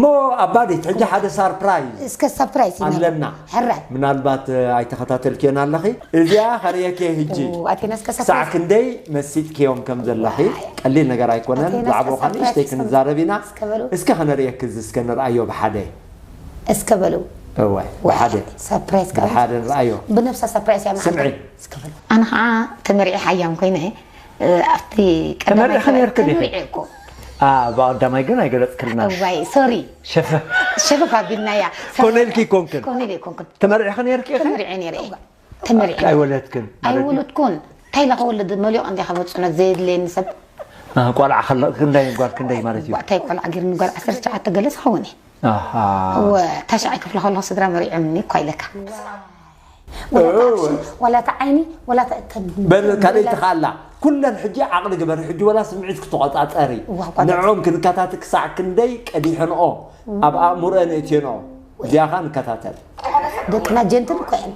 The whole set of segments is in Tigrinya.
እሞ ኣባዲት፣ ሕጂ ሓደ ሳርፕራይዝ እስከ ሳርፕራይዝ ኢና ኣለና። ሕራይ። ምናልባት፣ እ፣ ኣይተኸታተልክዮን ኣለኺ። እዚኣ ኸርእየኪ እየ ሕጂ። ኦ፣ ኣቴና እስከ ክሳዕ ሳርፕራይዝ። ክንደይ መሲጥክዮም ከም ዘለኺ። ዋይ። ቀሊል ነገር ኣይኮነን። ኣቴና እስከ ብዛዕባኡ ኸኣ ሳርፕራይዝ ንእሽተይ እስከ ክንዛረብ ኢና። እስከ በሉ። እስከ ኸነርእየኪ እዚ እስከ ንርኣዮ ብሓደ። እስከ በሉ። እወ፣ ዋይ፣ ብሓደ። ሳርፕራይዝ ካብ ብሓደ ንርኣዮ። ብነብሳ ሳርፕራይዝ እያ ስምዒ። መዓልቲ። እስከ በሉ። ኣነ ኸዓ ተመሪዐ ሓያም ኮይነ፣ እ፣ ኣብቲ ቀዳማይ ተመሪዕኺ ሰብኣይ ነይርኪ ዲኺ? ተመሪዐ እኮ። አ፣ ብቐዳማይ ግን ኣይገለጽክልናን። እዋይ፣ ሶሪ። ሸፈ- ሸፈፍ ኣቢልናያ። ሶሪ። ኮነ ኢልኪ ኣይኮንክን? ኮነ ኢለ ኣይኮንኩን። ተመሪዕኺ ነይርኪ ኢኺ? ተመሪዐ ነይረ። ተመሪዐ። ኣይወለድክን ማለት እዩ? ኣይወለድኩን። እንታይ ኢላ ክወልድ? መሊኦ እንዲያ ከበጽዑነት ዘየድልየኒ ሰብ። አ፣ ቆልዓ ከሎ ክንደይ ጓል ክንደይ ማለት እዩ? እንታይ ቆልዓ ገይርኒ? ጓል ዓሰርተ ትሽዓተ ገለ ዝኸውን እየ። ኣሃ። እወ፣ ታሽዓይ ክፍሊ ከለኹ ስድራ መሪዖምኒ እኳ ኢለካ። ወላ እወ። ተዓፍሽ፣ ወላ ተዓይኒ፣ ወላ ተ-፣ ተ-፣ በል፣ ካልኣይቲ ከኣላ። ኩለን ሕጂ ዓቕሊ ግበሪ፣ ሕጂ ወላ ስምዒት ክትቆጻጸሪ። እዋ፣ ቋጻጽ-፣ ንዕኦም ክንከታተል ክሳዕ ክንደይ ቀዲሐንኦ፣ ኣብ ኣእምሮአን እትየንኦ። እዚኣ ኸኣ ንከታተል። ደቅና ጀንትል እኮ እየን።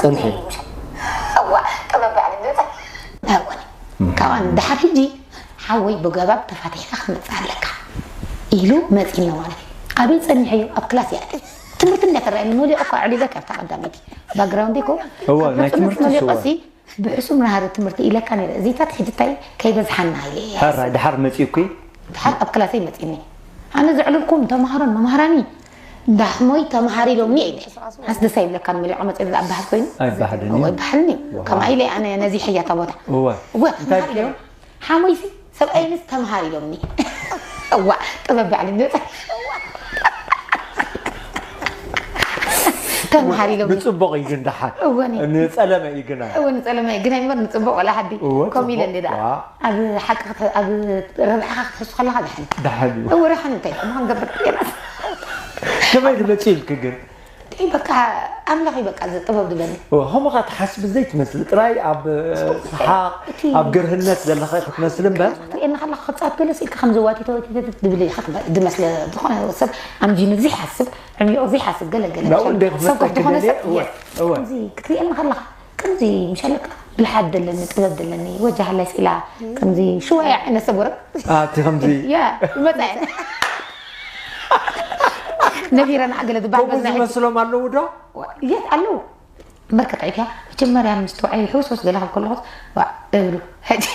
ጽንሒ። እዋ፣ ጥበብ ባዕሊ ገጸ። ኣይኮነ። ካብኣን ደሓር ሕጂ ሓወይ ብገባብ ተፋቲሕካ ክትመጽእ ኣለካ ኢሉ መጺእኒ ማለት እዩ። ኣበይ ጸኒሐዮ? ኣብ ክላስ እየ። ትምህርቲ እንዳተረኣየኒ መሊኦ እኮ ኣዕሊለካ ኣብታ ቀዳመይቲ። ባክግራውንድ እኮ እወ፣ ኣብ ናይ ትምህርቲ መሊኦ እወ። ቀሲ ብሕሱም ናህሪ ትምህርቲ ኢለካ ነይረ። እዚታት ሕጂ እንታይ ከይበዝሓና ኢለ እየ። ሕራይ፣ ድሓር መጺኡኪ? ድሓር ኣብ ክላሰይ መጺእኒ። ኣነ ዘዕለልኩም ተምሃሮን መምሃራኒ እንዳሕሞይ ተምሃር ኢሎምኒ እየ ኢለ። ኣስ ደስ ኣይብለካን መሊቑ መጺኡ ዝኣባህል ኮይኑ? ኣይባህልን እዩ። ኣይባህልን እዩ። ዋው። ከምኣ ኢለ ኣነ ነዚ ሕያታ ቦታ። እወ። እወ፣ እንታይ ተምሃር ኢሎም? ሓሞይሲ ሰብኣይንስ ተምሃር ኢሎምኒ። እዋ፣ ጥበብ ባዕሊ ንወፀ። ተምሃር ኢሎምኒ። ብፅቡቕ እዩ ግን ደሓን። እወ፣ ኒ-፣ ንፀለመ እዩ ግና። እወ፣ ንፀለመ እዩ ግና እምበር ንፅቡቕ ወላ ሓዲ። እወ፣ ከምኡ ኢለ ጽቡቕ። እንደ ደኣ። ዋ። ኣብ ሓቂ ክተ-፣ ኣብ ረብሓኻ ክትሕሱ ከለኻ ደሓን። ደሓን እዩ። እወ፣ ደሓን እንታይ ደኣ፣ ማ ክንገብር? ከመይ ትመጽእ ኢልኪ ግን? ደይ በቃ ኣምላኽ እዩ በቃ እዚ ጥበብ ድበኒ። እወ፣ ከምኡ ኸዓ ትሓስቢ ዘይትመስሊ፣ ጥራይ ኣብ ሰሓቕ፣ እቲ ኣብ ግርህነት ዘለኸ ክትመስሊ እምበር። ክትርእየኒ ከለኻ ክትጻወት ገለ ስኢልካ ከም ዘዋቲተ ወቲተ ድብል ኢኻ ትበ-፣ ድመስለ ዝኾነ ሰብ ኣምጂኑ ዘይሓስብ፣ ዕሚቑ ዘይሓስብ ገለ ገለ ናብኡ እንደ ሰብ ክትመስለኪ ዝኾነ ደልየ፣ ሰብ እወ፣ እየ። እወ። ከምዚ ክትርእየኒ ከለኻ ከምዚ ምሻለካ ብልሓት ደለኒ፣ ጥበብ ደለኒ፣ ወጃሃላይ ስኢላ ከምዚ ሽዋያ ዓይነት ሰብ ወረ። ኣቲ ከምዚ። ያ፣ ይመጻ እየን። ነፊረን ኣገለ ዝበሃል ከምኡ በዝና ዝመስሎም ኣለዉ ዶ? የት ኣለዉ? እምበር ከጥዕፍያ፣ መጀመርያ ምስ ተወዓዩ ሕውስውስ ገለ ካብ ከለኹስ፣ ዋዕ እብሉ። ሕጂ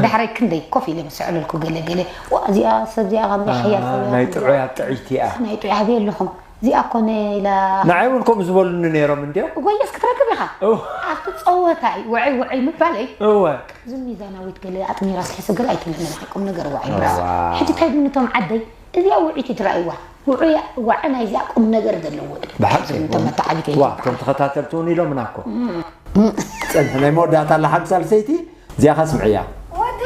ዳሕራይ ክንደይ ኮፍ ኢለ ምስ ኣዕለልኩ ገለ ገለ፣ ዋ፣ እዚኣ ሰብ እዚኣ ከምዚ ሓያል ሰብ እያ፣ ናይ ከምዚ ጥዑያት ጥዕይቲ እያ። ናይ ጥዑይ ኣበይ ኣለኹም? እዚኣ እኮ ነ ኢላ ንዓይ እውን ከምኡ ዝበሉኒ ነይሮም እንድዮም። ወየስ ክትረክብ ኢኻ። እው። ኣብቲ ጸወታ እዩ፣ ውዕይ ውዕይ ምባለይ። እወ። ከምዚ ሚዛናዊት ገለ ኣጥሚራ ትሕስብ ገለ ኣይትብልን ኢኻ፣ ቁም ነገር ዋዒ ብራስ። እዋ። ሕጂ እንታይ ይብሉ ነቶም ዓደይ? እዚኣ ውዕይቲ ትረኣይዋ። ውዑያ፣ ዋዕ ናይዚኣ ቁም ነገር ዘለዎ እዩ። ብሓቂ ነቶም መተዓቢቲ ዋ፣ ኣይትበሃል። እቶም ተኸታተልቲ እውን ኢሎምና እኮ። እም። ጸንሒ ናይ መወዳእታ ኣላ ሓንቲ ሳልሰይቲ፣ እዚኣ ኸ ስምዕያ። ወዲ።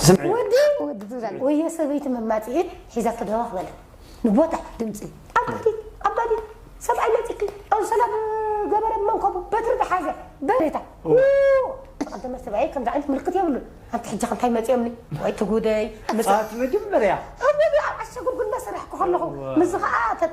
ስምዒ። ወዲ። ወዲ ትብላ። ወየ ሰበይቲ መማጽኢት ሒዛ ትደወኽ በለ። ንቦታ ድምጺ። ኣባዲ፣ ኣባዲ፣ ሰብኣይ መጺኪ፣ ኣንሶላ ዝገበረ መንከቡ፣ በትሪ ዝሓዘ፣ በሬታ። ኦ። ኡ፣ ቀደመ ሰብኣይ ከምዚ ዓይነት ምልክት የብሉን። ኣንቲ ሕጂ ከ እንታይ መጺኦምኒ? ወይ ትጉደይ፣ ምጻ-፣ ኣቲ መጀመርያ። እወ፣ ኣብ ዓሻ ጉርጉር እናሰራሕኩ ከለኹ፣ እወ። ምስዚ ኸኣ ተ-፣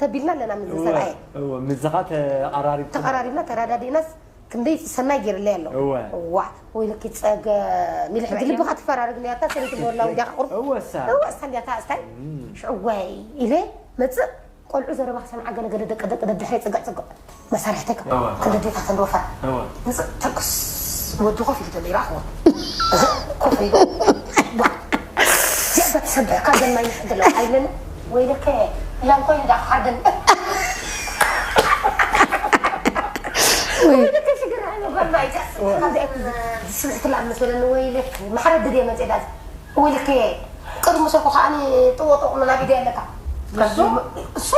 ተቢልና ኣለና፣ ምስዚ እወ፣ ሰብኣይ። እወ፣ ምስዚ ኸኣ ተቐራሪብኩም። ተቐራሪብና፣ ተረዳዲእናስ፣ ክንደይ ሰናይ ገይርለይ ኣሎ። እወ። እዋ፣ ወይለኪ ጸገም ኢለ ሕጂ ልብኻ ትፈራርግ ነርካ፣ ሰበይቲ ሞላ እንዲያ ቁርብ። እወ፣ እሳ። እወ፣ እሳ እንዲያ እታ ስታይ። እም። ሽዑ ዋይ ኢለ መጽእ፣ ቆልዑ ዘረባ ክሰምዓ ገለ ገለ ደቂ ደቂ ደድሕሪ ጽግዕ ጽግዕ። መሳርሕተይ እወ። ክንዲ ዴታ ተንዶፋ። እወ። መጽእ፣ ተኩስ፣ ወዲ ኮፍ ኢሉ ተሎ ይረኣኽዎ። ኮፍ ኢሉ። ዋ። እዚኣ በትሰብሕ ካብ ዘማይ ይሕድሎ ኣይብለኒ። ወይለከ፣ እያ እንኮይ እንዳ ክሓደን። ወይ። ወይለከ ሽግር ኣይነበርና፣ ኣይጨስ። ካብዚኣን ዝስብሕትላ መስለኒ፣ ወይለክ፣ ማሕረድ ድየ መጽእ ዳዚ። ወይለከ፣ ቅድሚ ሰኩ ከዓኒ ጥዎ ጥቕሚ ናብ ኢደይ ኣለካ። እሱ? እሱ።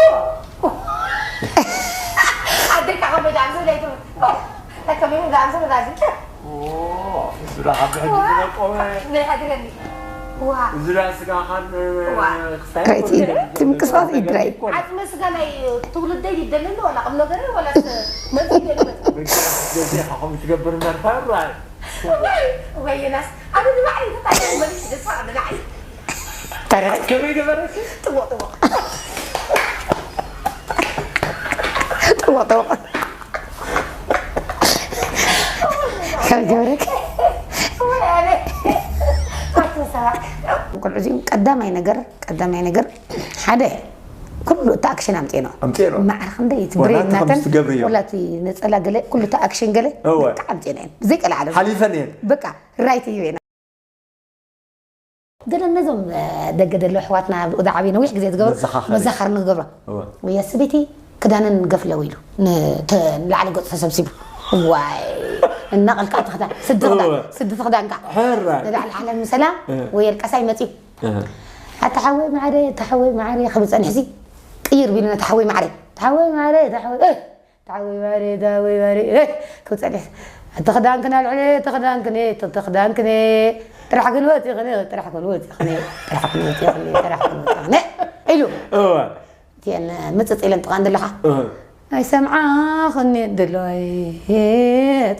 ኣደካ ከመይ ደኣ ዝብለይ ትብል። ኣከመይ ደኣ ዝብለይ ዳዚ። ኦ፣ እዚ ደኣ ካብ ሕጂ ዝመቆመ። ናይ ሃገረኒ። ዋ። እዚ ደኣ ስጋኻን፣ ዋ። ክሳይ ራይት እዩ። እቲ ምንቅስቃስ እዩ ድራይ። ዓጽመ ስጋ ናይ ትውልደይ ይደለኒ ዋላ ቁም ነገረይ ዋላ ስ-፣ መዚ ይደለኒ። በቃ፣ በዚኣ ከምኡ ትገብር እምበር ፈራይ። ወይ፣ ወይ፣ የናስ፣ ኣነ ንባዕለይ ተጣይሰ መሊስ ደስታ ንባዕለይ። ታሪኽ ከመይ ገበረኪ? ጥዎ፣ ጥዎ። ጥዎ፣ ጥዎ። ከመይ ገበረኪ? ወይ ኣነ። ኣቶ ሰባ። ቆልዑ እዚኦም ቀዳማይ ነገር፣ ቀዳማይ ነገር ሓደ ኩሉ እቲ ኣክሽን ኣምፅኤ ነው። ኣምፅኤ ነው። ማዕረ ክንደይ እቲ ወላ ብሬን እቲ ናተን፣ ከምዚ ትገብርዮ። ወላ እቲ ነፀላ ገለ፣ ኩሉ እቲ ኣክሽን ገለ እወ። በቃ ኣምፅኤ ነው። ብዘይ ቀልዓለም። ሓሊፈን እየን። በቃ ራይት እዩ ኢና። ገለ ነዞም፣ እ፣ ደገ ደሎ ኣሕዋትና ብኡ ዝዓበዩ ነዊሕ ግዜ ዝገብሩ መዘኻኸሪ። መዘኻኸሪ ንገብሮ። እወ። ወየ ሰበይቲ ክዳነን ገፍለው ኢሉ ን-፣ ተ-፣ ንላዕሊ ገፁ ተሰብሲቡ። ዋይ፣ እናቐልካ እቲ ክዳን፣ ስዲ ክዳን፣ እወ። ስዲ እቲ ክዳንካ። ሕራይ። ንላዕሊ ሓለ ምሰላ እ። ወይ የልቀሳይ መፅዩ። እ። ኣታ ሓወይ ማዕረ፣ ኣታ ሓወይ ማዕረ ክብል ጸኒሕሲ፣ ቅይር ቢሉ ነታ ሓወይ ማዕረ፣ ኣታ ሓወይ ማዕረ፣ ኣታ ሓወይ፣ እ፣ ኣታ ሓወይ ማዕረ፣ ኣታ ሓወይ ማዕረ፣ እ፣ ክብል ጸኒሕ። እቲ ክዳንክን ኣልዕለ፣ እቲ ክዳንክን፣ እቲ ክዳንክን፣ ጥራሕ ክንወጽእ ይኽእል፣ ጥራሕ ክንወጽእ ይኽእል፣ ጥራሕ ክንወጽእ ይኽእል፣ ጥራሕ ክንወጽእ ይኽእል ኢሉ። እወ። እቲአን ምጽጽ ኢለን ጥቓ እንደለኻ። እህ። ኣይሰምዓኹን እየን ደለዋይ።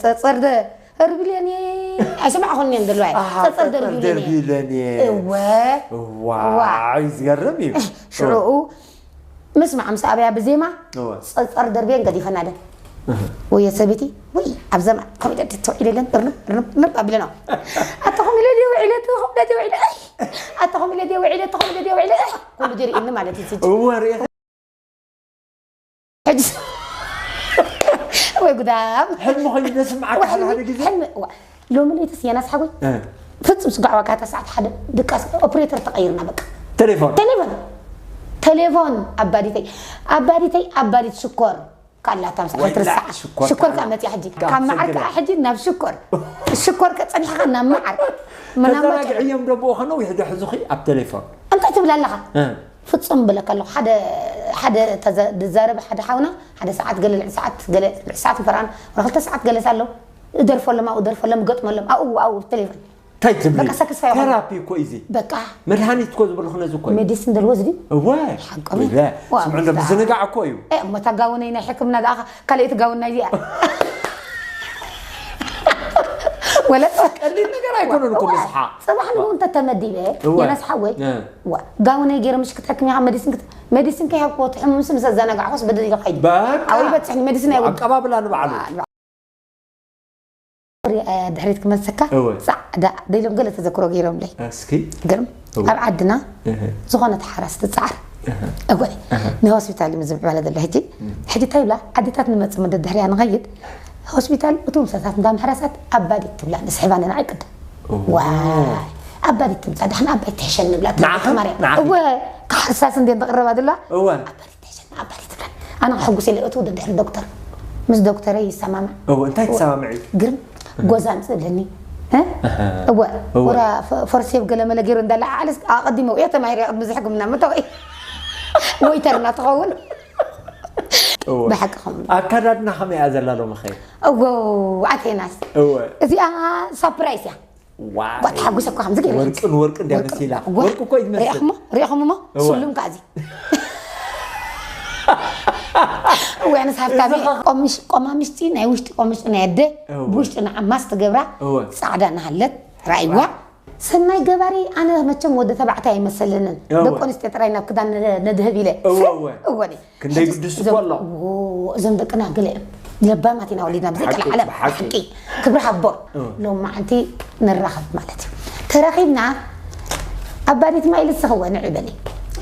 ጸጸር ደ-፣ ደርቢለን እየ። ኣይሰምዓኹን እየን ደለዋይ። ኣሃ፣ ጸጸር ጸጸር ደርቢለን እየ። ደርቢለን እየ። እወ። ዋይ፣ እዋ። ዝገርም እዩ። ሽዑኡ ምስማዕ ምስ ኣብያ ብዜማ እወ። ጸጸር ደርቢየን ገዲፈና ደ። እህ። ወየ ሰበይቲ፣ ውይ፣ ኣብ ዘማ-፣ ኮሚደ ተውዒለለን፣ እርንብ፣ እርንብ፣ እርንብ ኣቢለና። ኣታ ኮሚለ ድየ ውዒለ፣ ኣታ ኮሚለ ድየ ውዒለ፣ ኣይ! ኣታ ኮሚለ ድየ ውዒለ፣ ኣታ ኮሚለ ድየ ውዒለ፣ ኣይ! ኩሉ ጀሪእኒ ማለት እዩ፣ ስጅ። እወ፣ ርኢኻ ሕጂ ወይ ጉዳም። ሕልሚ ኮይኑ ዘስምዓካ ወይ ሕልሚ፣ ሓደ ግዜ? ሕልሚ፣ ዋ፣ ሎሚ ለይትስ የናስ ሓጎይ? እ። ፍጹም ስጋዕ ዋካ እታ ሰዓት ሓደ ድቃስ ኦፕሬተር ተቐይርና በቃ። ቴሌፎን? ቴሌፎን። ቴሌፎን ኣባዲተይ። ኣባዲተይ ኣባዲት ሽኮር። ካላታ ምስ ወይላ ክትርስዓ። ሽኮር ሽኮር ካላ። ከኣ መጽያ ሕጂ። ካብ ካብ መዓር ሰገረ። ከኣ ሕጂ ናብ ሽኮር። ሽኮር ከጸኒሕኻ ናብ መዓር። ምናልባት ተዘናግዕዮም ደብኡ ከነው ይሕደሕዙኺ ኣብ ቴሌፎን። እንታይ ትብል ኣለኻ? እ። ፍጹም ብለካ ኣለኹ። ሓደ፣ ሓደ ተዘ-፣ ዝዛረብ ሓደ ሓውና፣ ሓደ ሰዓት ገለ ልዕሊ ሰዓት፣ ገለ ልዕሊ ሰዓት ይፈርዓን፣ ወላ ክልተ ሰዓት ገለስ ኣለዉ። እደርፈሎም፣ ኣብኡ እደርፈሎም፣ እገጥመሎም፣ ኣብኡ፣ ኣብኡ፣ ብቴሌፎን። እንታይ ትብሊ? በቃ ሳክስፋይ ይኾኑ። ቴራፒ እኮ እዩ እዚ። በቃ። መድሃኒት እኮ ዝብልኹ ነዚ እኮ እዩ። ሜዲሲን ደልዎ ዝድዩ? እወ። ሓቆም እዩ። ወይለ። ዋ፣ ስምዑ እንዶ ምስታ-፣ ምዝንጋዕ እኮ እዩ። እ፣ እሞ እታ ጋውነይ ናይ ሕክምና ደኣ ካልኣይቲ ጋውና እዚኣ። ወለ ቀሊል ነገር ኣይኮነን እኮ እዋ፣ ምስሓ። ጽባሕ ንግሆ እንተ ተመዲበ፣ እዋ። የናስ ሓወይ፣ እ። ዋ፣ ጋውነይ ገይረ ምሽ ክትሕክም ኢኻ፣ መዲሲን ክት-፣ መዲሲን ከይሃብክዎ፣ እቲ ሕሙምሲ ምስ ኣዘናጋዕኩስ ብድል ኢሉ ከይዱ። በቃ። ኣብኡ ይበጽሕኒ፣ መዲሲን ኣይወድእ። ኣቀባብላ ንባዕሉ። ዋ፣ ዋ። ሪኣ ድሕሪት ክመልሰካ፣ እወ። ጻዕዳ፣ ደይሎም ገለ ተዘክሮ ገይሮምለይ። እስኪ። ግርም። እወ። ኣብ ዓድና እህ። ዝኾነት ሓራስ ትጽዓር። እህ። እወ። እህ። ንሆስፒታል እዩ ዝምዕባለ ዘሎ ሕጂ። እህ። ሕጂ እንታይ ይብላ? ዓድታት ንመጽእ መደብ ድሕሪያ ንኸይድ፣ ሆስፒታል እቶም ምሳታት እንዳ ምሕረሳት ኣባዲት ትብላ፣ ንስሕባ ንንዓይ ቅድም። እወ። ዋይ፣ ኣባዲት ትምጻእ፣ ዳሕና ኣባይ ትሕሸኒ ንብላ፣ ንዓኺ? ማርያም። ንዓኺ? እወ፣ ክሓርሳስ እንዴ እንተቕረባ ድላ፣ እወ። ኣባዲት ትሕሸኒ፣ ኣባዲት ትብላ። ኣነ ክሕጉስ ኢለ እቱ ደድሕሪ ዶክተር። ምስ ዶክተረይ ይሰማማዕ። እወ፣ እንታይ ትሰማምዒ? ግርም፣ ጎዛ ኣምጽእለኒ። እ? እህ። እወ፣ እወ። ወራ ፈ-፣ ፈርሴብ ገለ መለ ገይሩ እንዳለ፣ ዓለስ ኣቐዲመ እየ ተማሂረ፣ ቅድሚ ዝሕክምና መታወቂ። ወይተር እናትኸውን። እወ። ብሓቂ ኸም-፣ ኣካዳድና ኸመይ እያ ዘላ ሎሚ ኸ? እወ፣ ኣቴናስ። እወ። እዚኣ ሳፕራይዝ እያ። ዋይ። ጓ ተሓጉሰ እኮ ከምዚ ገይረ ወርቂ ንወርቂ እንድያ ወርቂ፣ መሲላ። እወ። ወርቂ እኮ እዩ ዝመስል። ሪኢኹሞ? ሪኢኹም እሞ? እወ። ስሉም ከኣ እዚ። እወ፣ ኣነስ ሃብታም እየ። እዚ ኸ- ቆምሽ-፣ ቆማምሽቲ ናይ ውሽጢ ቆምሽቲ ናይ ኣደ፣ እወ። ብውሽጢ ንዓማስ ትገብራ፣ እወ። ጻዕዳ እናሃለት፣ ራእይዋ። ዋይ። ሰናይ ገባሪ፣ ኣነ መቸም ወዲ ተባዕታይ ኣይመሰለንን። እወ። ደቂ ኣንስትዮ ጥራይ ናብ ክዳን ነ-፣ ነድህብ ኢለ። እወ፣ እወ። እወ፣ እኔ። ክንደይ ሕጂ ግዱስ እኮ እዞም፣ ኣሎ። ዎ፣ እዞም ደቅና ገለ ለባማት ኢና ወሊድና፣ ብዘይ ብሓቂ፣ ቀልዓለም። ብሓቂ። ሓቂ። ክብሪ ሃቦ። እ። ሎም መዓልቲ ንራኸብ ማለት እዩ። ተራኺብና፣ ኣባዲት ማይል እስኺ እወ ንዒ በሊ።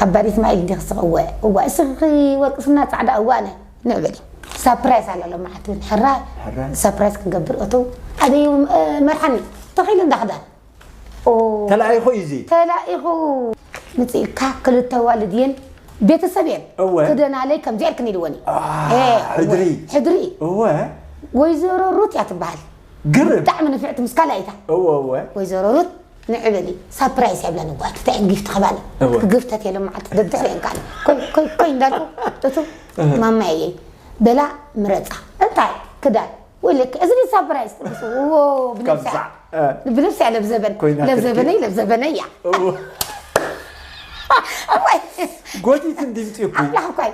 ኣባዲት ማይል እንዲኺ እስኺ እወ፣ እዋ፣ እስኺ ወርቂ ስና ጻዕዳ እዋ ኣነ ንዒ በሊ። ሳፕራይዝ ኣላ ሎም መዓልቲ እውን። ሕራይ። ሕራይ። ሳፕራይዝ ክንገብር እቱ። ኣበይ፣ እ፣ መርሓኒ። ተኺሉ እንዳ ክዳን። ኦ። ተላኢኹ እዩ እዚ። ተላኢኹ። ምጽእ ኢልካ ክልተ ኣዋልድ እየን፣ ቤተሰብ እየን። እወ። ክደናለይ ከምዚ ኢልክን ኢልወን እዩ። አ፣ ኤ፣ ሕድሪ። እወ፣ ሕድሪ። እወ። ወይዘሮ ሩት እያ ትበሃል። ግርም። ብጣዕሚ ንፍዕቲ ምስ ካልኣይታ። እወ፣ እወ። ወይዘሮ ሩት ንዒ በሊ፣ ሳፕራይዝ እያ ብላኒ። ጓል ትታይ ጊፍት ክባኒ። እወ። ክግፍተት የለ መዓልቲ ደድሕሪአን ከኣ። ኮይ፣ ኮይ፣ ኮይ እንዳልኩ፣ እቱ እህ። ማማየይ በላ ምረጻ። እንታይ? ክዳን። ወይለከ፣ እዚ ሳፕራይዝ ትብስ። ዎ፣ ብነብሳ። ከምዛ፣ እ። ብነብሳ ለብዘበን። ኮይና ለብዘበነይ፣ ትልኪ። ለብዘበነይ እያ። እዎ። ወይ። ጎዲት እንዲምጽእ እኮ። ኣምላኽ እኮ እዩ።